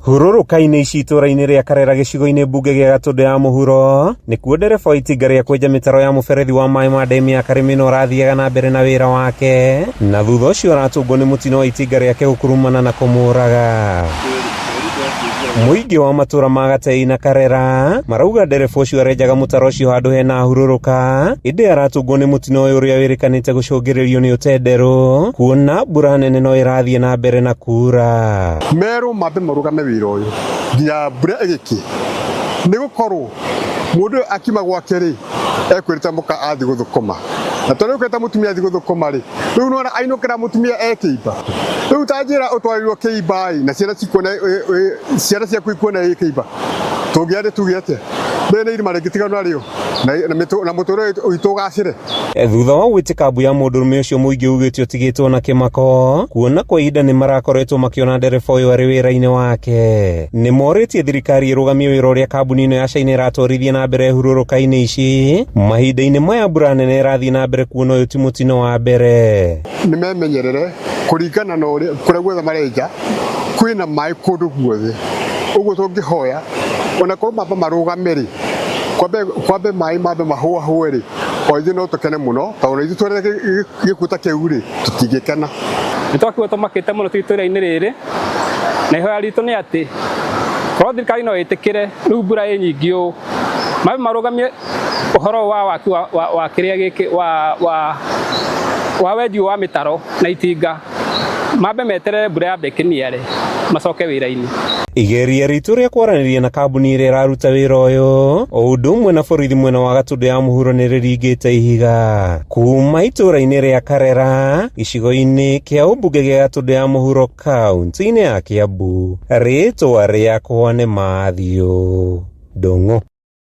Hurũrũka-inĩ ici itũũra-inĩ rĩa Karera gĩcigo-inĩ mbunge gĩa Gatũndũ ya Mũhuro nĩkuo ndereba wa itinga rĩa kwenja mĩtaro ya mũberethi wa maĩ ma ndemu ya Karĩmĩno ũrathiaga na mbere na wĩra wake na thutha ũcio aratũngwo nĩ mũtino wa itinga rĩake gũkurumana na kũmũraga. Mũingĩ wa matũra ma Gatei na Karera marauga ndereba ũcio arenjaga mũtaro ũcio handũ hena hurũrũka ĩndĩ aratũngwo nĩ mũtino ũyũ ũrĩa wĩrĩkanĩte gũcũngĩrĩrio nĩ ũtenderũ kuona mbura nene no ĩrathiĩ na mbere na kura. Merwo mambe marũgame wĩra ũyũ nginya mbura ĩgĩkĩ nĩ gũkorwo mũndũ ũyũ akiuma gwake rĩ ekwĩrĩte mũka athiĩ gũthũkũma na tondũ ekwĩrĩte mũtumia athiĩ gũthũkũma rĩ rĩu nĩwona ainũkĩra mũtumia e kĩimba rĩu ta njĩra ũtwarĩrwo kĩimba ĩ na ciana cikuona ciana ciaku ikuona ĩ kĩimba tũngĩarĩ tuge atĩa rĩrĩ nĩ irima rĩngĩtigana narĩo na mũtũrĩre witũ ũgacĩre. Thutha wa gwĩtĩka mbu ya mũndũrũme ũcio mũingĩ ugĩte ũtigĩtwo na kĩmako kuona kwa ihinda nĩ marakoretwo makĩona ndereba ũyũ arĩ wĩra-inĩ wake. Nĩ morĩtie thirikari ĩrũgamie wĩra ũrĩa kambuni ĩno ya China ĩratwarithia na mbere hurũrũka-inĩ ici mahinda-inĩ maya mbura nene ĩrathiĩ na mbere kuona ũyũ ti mũtino wa mbere. Nĩ memenyerere kũringana na ũrĩa kũrĩa guothe marenja kwĩna maĩ kũndũ guothe ũguo tũngĩhoya ona korwo mamba marũgame rĩ kwambe kwambe maĩ mambe mahũahũe rĩ o ithuĩ no tũkene mũno tondũ ona ithuĩ twerere gĩkuũ ta kĩu rĩ tũtingĩkena. Nĩ twakĩgua tũmakĩte mũno twĩ itũra-inĩ rĩrĩ na ihoya ritũ nĩ atĩ korwo thirikari no ĩtĩkĩre rĩu mbura ĩ nyingĩ ũũ mambe marũgamie ũhoro wa waki wa, wa, wa kĩrĩa gĩkĩ wa, wa, wa wenji wa mĩtaro na itinga mambe meterere mbura yambe ĩkĩniare macoke wĩra-inĩ. Igeria ritũ rĩa kwaranĩria na kambuni ĩrĩa ĩraruta wĩra ũyũ o ũndũ ũmwe na borithi mwena wa Gatũndũ ya Mũhuro nĩ rĩringĩte ihiga kuma itũũra-inĩ rĩa Karera gĩcigo-inĩ kĩa ũmbunge gĩa Gatũndũ ya Mũhuro kaunti-inĩ ya Kiambu. Rĩtwa rĩakwa nĩ Mathiũ Ndung'u.